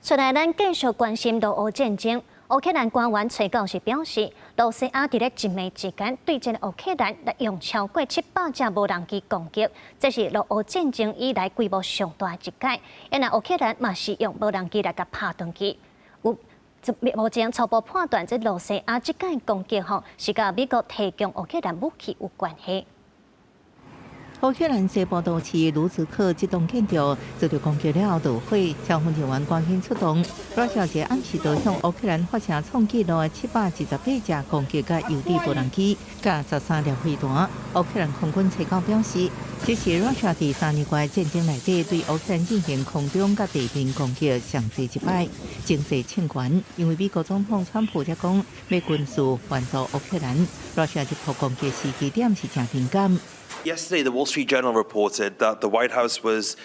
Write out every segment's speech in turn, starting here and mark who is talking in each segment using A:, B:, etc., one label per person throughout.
A: 出來，咱繼續關心俄烏戰爭。烏克蘭官員揣九時表示，羅西亞佇咧一暝之間對這個烏克蘭來用超過700架無人機攻擊，這是俄烏戰爭以來規模上大一擺。因為烏克蘭嘛是用無人機來共拍轉去。有目前初步判斷，這羅西亞這擺攻擊吼是佮美國提供烏克蘭武器有關係。
B: 烏克蘭西部都市盧茨克這棟建築遭到攻擊了後導火，消防人員趕緊出動。羅小姐暗時就向烏克蘭發射創紀錄的728架攻擊佮誘敵無人機，佮13粒飛彈。烏克蘭空軍揣九表示，這是羅西亞佇3年外戰爭內底對烏克蘭進行空中佮地面攻擊上濟一擺，情勢衝懸。因為美國總統川普才講欲軍事援助烏克蘭，羅西亞這波攻擊時機點是誠敏感。
C: Yesterday, the Wall Street Journal reported that the White House was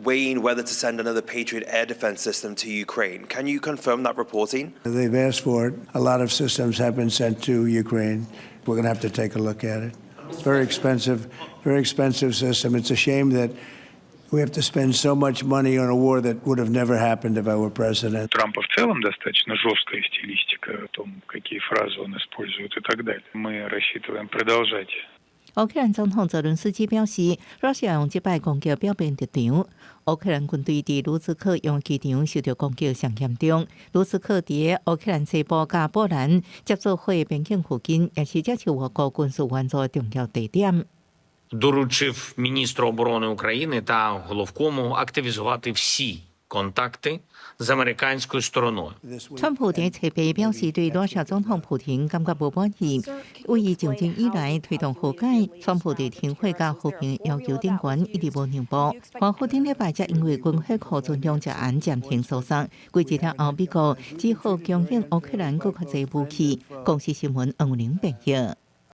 C: weighing whether to send another Patriot air defense system to Ukraine. Can you confirm that reporting?
D: They've asked for it. A lot of systems have been sent to Ukraine. We're going to have to take a look at it. It's very expensive system. It's a shame that we have to spend so much money on a war that would have never happened if I were president.
E: Трампа в целом достаточно жесткая стилистика о том, какие фразы он использует и так далее. Мы рассчитываем продолжать.
B: 烏克蘭總統澤倫斯基表示，羅西亞用這擺攻擊表明立場。烏克蘭軍隊佇盧茨克用機場受到攻擊上嚴重。盧茨克佇烏克蘭西部佮波蘭接做伙邊境附近，也是接受外國軍事援助的重要地點。
F: Доручив міністру оборони України та головкому активізувати всі контакти з американською стороною.
B: 川普佇冊八表示，對羅西亞總統普廷感覺無滿意，為伊上任以來推動和解，川普佇停火佮和平要求頂懸一直無讓步。華府頂禮拜才因為軍火庫存量涉案暫停訴訟，幾日了後，美國只好供應烏克蘭閣較濟武器。公視新聞黃玲編譯。